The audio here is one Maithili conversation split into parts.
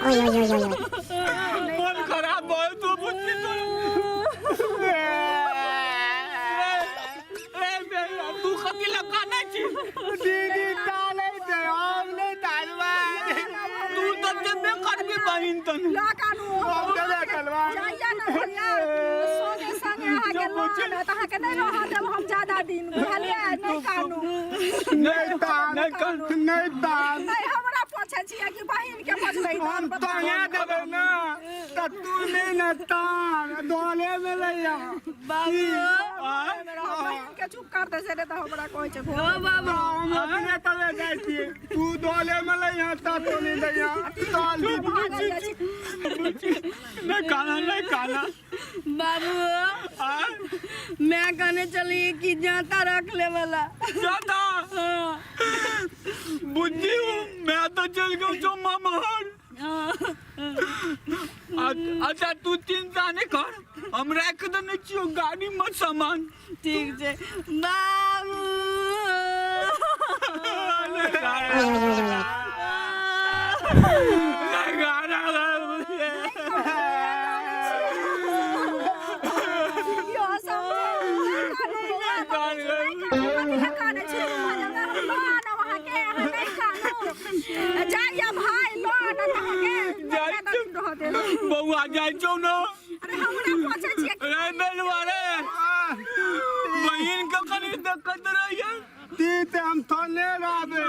मन खराब भऽ तो बुच्ची तोर। रे बेटा, तू कथी लए कानै छी? दीदी तालै छै, हम नहि तालबै। तू तऽ देबे करबी बहिन तने। लऽ कानू। हम देबे करबै। जाइए ने भैया, संगे संगे अहाँके लऽ आनत, अहाँके नहि रहऽ देब हम ज्यादा दिन, बुझलियै? नहि कानू। नहि तान। नहि कान। नहि तान। नहि, हमरा पोछै छियै कि बहिन के पोछबै? हम ताने देबै ने तऽ तू नहि ने तान दले में लैया। बाबू। बहिन के चुप कर दे से, नहि तऽ हमरा कहै छै। ओ बाबू। हम अपने तले जाइ छियै, तू दले में लैया तऽ तू नहि दैया चल दीदी। भागल जाइ छी। नहि काना, नहि काना। बाबू। आय? मैं कहने चली कि जाता रख ले वाला। जाता बुद्धि मैं तो चल गया जो मामा। अच्छा, तू चिंता नहीं कर, हम राख देने छियो गाड़ी में सामान। ठीक छै बाबू। यो समझे, नहि कानू बौआ, नहि कानू। कथी लए कानै छी? हम लऽ आनब अहाँके, अहाँ नहि कानू। जाइए भाय, लऽ आनत अहाँके। जाइ ज्यादा दिन रहऽ देब? बौआ, जाइ छौ ने? अरे, हमरा पोछै छियै? रे बेलुआ रे, बहिन के कनी दिक्कत रहिए। तीत हम थने रहबै,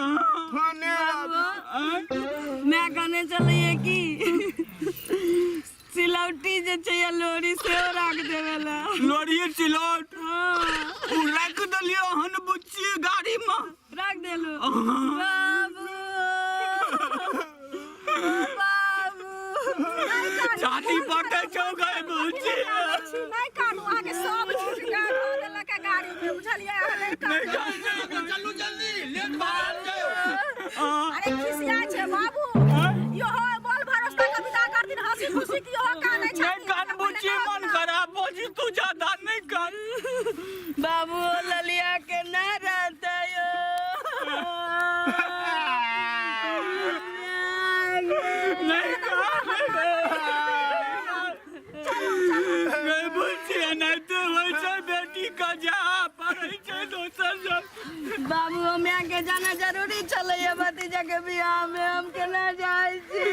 थने रहबै। मैं कहने चलिए कि सिलौटी जे छै या लोरी सेहो राख देवे ला। लोरी सिलौट? हाँ। उ राख देलियो हन बुच्ची गाड़ी में। राख देलू बाबू, बाबू। छाती पटे छौ गए बुच्ची। नहि कानू, अहाँके सब छूट के धऽ देलक है गाड़ी में, बुझलियै? अहाँ नहि कानू। चलू जल्दी, लेट भऽ गेल छै। अरे, खिसिया छै बाबू यो हो, बोल भरोसा के विदा कर दिन हंसी खुशी की हो कानै छै। नहीं कान बुच्ची, मन खराब बुच्ची, तू ज्यादा नहीं कान। बाबू, ललिया के ना रहते यो। नहीं कान, नहीं बुच्ची, एनाहिते होइ छै बेटी के, जा पड़ै छै दोसर जग। बाबू, हम के जाना जरूरी छलै भतीजा के बियाह में, हम केना जाइ छी?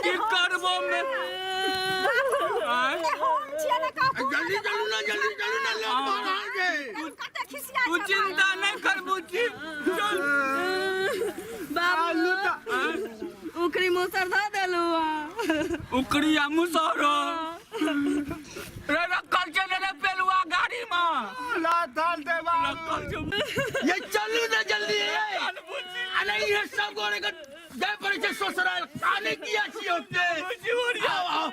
की करबो में आँय? हम छियै ने काकू। जल्दी चलू ना, जल्दी चलू ना, लेट भऽ रहल छै। कते खिसिया तू छै। चिंता नहीं कर बुच्ची, चल। बाबू, उखरी मुसर धऽ देलू? उकरी आ मुसरो रे रखल छै रे पेलुआ गाड़ी में। लाथल दे बाबू। रखल छै। ये चलू ना जल्दी ये। कान बुच्ची। अरे, ये सब गोरे के जाय पड़ै छै ससुराल, काने किया छी ओते? बुच्ची ओरिया। आओ आओ,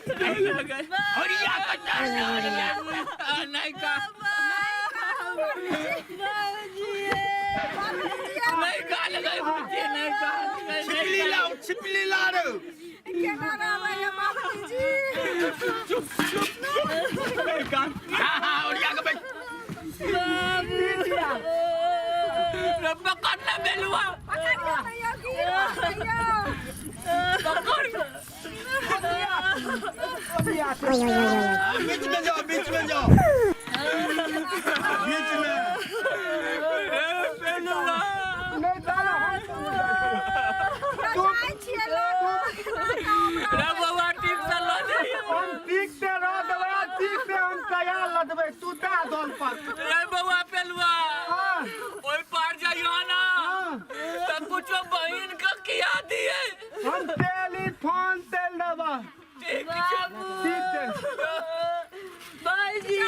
ओरिया के चल, ओरिया। नहीं का बाबूजी। नहीं कान गई बुच्ची, नहीं कान। छिपली लाओ, छिपली ला रे। केना रहबै ये बाबूजी? चुप चुप, नहीं कान। हाँ हाँ, ओरिया के बैठ। रे पकड़ ना बेलुआ। पकड़ियौ ने यौ, गिर पड़तै यौ। पकड़। बीच में जाओ, बीच में जाओ, बीच में। रे बेलुआ। नहि ताला हम जाइ छियै लऽ कऽ। रे बौआ, ठीक से लऽ जाइए। हम ठीक से रह देबै आ ठीक से हम तैयार लदबै, तू दा दल पर। रे बौआ पेलुआ। हाँ। ओहि पार जाइयो ना तऽ कुछो बहिन के किया दिए। हम टेलीफोन तेल देबा। ठीक छै। ठीक छै। भाईजी।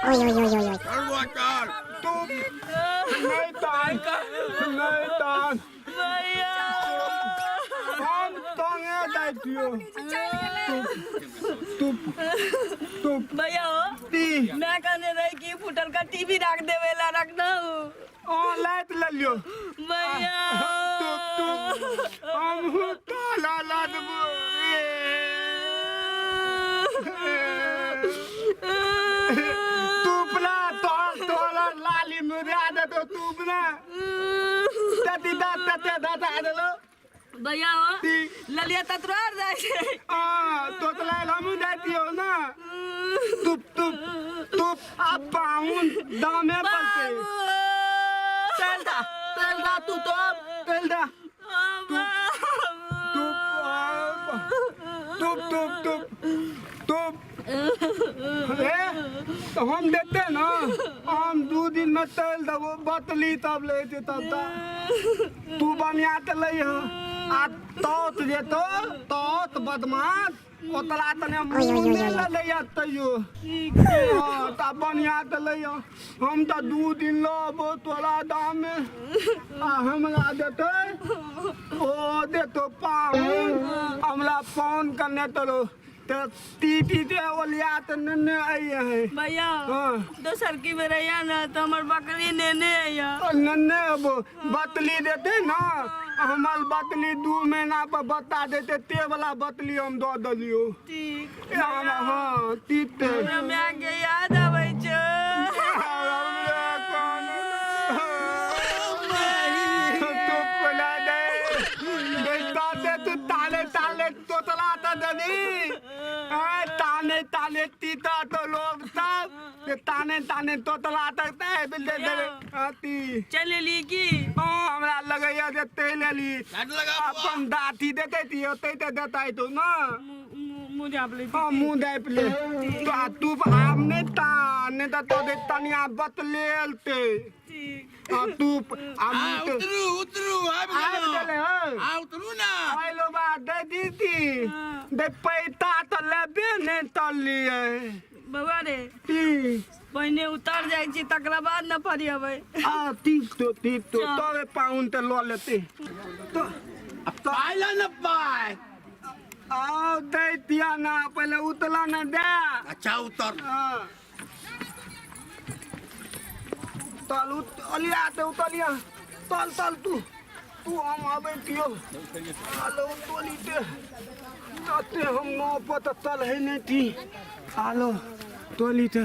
चल बुआ, चल। तू नहि तान, नहि तान। भैया। हम तंगे जाइ छियौ। चलि गेलै। तू तू भैया हो। ती। मैं कहने रही कि फुटल का टीवी रख देवे ला, रख दो। ओ लाइट ले लियो। भैया। तू तू हमहूँ ताला लादबो। तू अपना तोहर तोहर लाली मुरिया देतो, तू अपना तती दा तते दा दा देलो। भैया हो ठीक। ललिया ततरार जाइ छै। हाँ, तोतला हमहूँ जातियो ना। तुप तुप तुप आ पाहुन दामे पड़ते। तेल दा, तेल दा तू तो तेल दा। तुप तुप तुप तुप तुप ए तो हम देते ना, हम 2 दिन में तेल देबो बतली तब लेते तब ता तू बनिया के लै ह आ तौत जेतो तौत बदमाश ओतला तने मुँह नहि ललैया तैयो। हाँ, तऽ बनिया के लै ह। हम तऽ 2 दिन लबो तोरा दामे आ हमरा देतै ओ देतो पाहुन, हमरा पाहुन कने तोरो तऽ टी टी ओलिया तऽ नेने आइए है। भैया हाँ। दोसर की बेर अइया ना तऽ हमर बकरी नेने अइया। नेने अबो बतली देते ना, हमर बतली 2 महीना पर बता देते ते वाला बतली हम दऽ देलियो। ठीक। हाँ तीते। हमरा माय के याद आबै छै। तू पुला दे बेटा तू ताले ताले तोतला तऽ देबी ताने ताने तीता तो लोग सब ते ताने ताने तोतला तक ते बिल दे देबे अति। चलि एली की? हाँ, हमरा लगैया जे तेल एली। अपन दाँती देते ती ओते ते देतै तू ना। मुँह झाँप लै। हाँ, मुँह झाँपि ले। तो आ तू आब नहि तान, नहि तऽ तो दे तनिया बतलेलते। ठीक। आ तू आ उतरू उतरू आबि आबि गेलै। आ उतरू ना। आइलो बा दे दीदी दे पैता तऽ लेबे नहि तलियै। बौआ रे की? पहिने उतर जाइ छी तकरा बाद न फरियबै। आ ठीक तो ठीक तो तबे पाहुन तऽ लऽ लेते। तो पाइ ला न पाइ। आओ दै दिया ना, पहिले उतला ना दे। अच्छा उतर। हाँ। तल उतलिया ते उतलिया तल तल तू तू हम आबै दियो आलो उतली ते अते हम नौ पर तऽ तल है नहीं थी आलो तोली ते।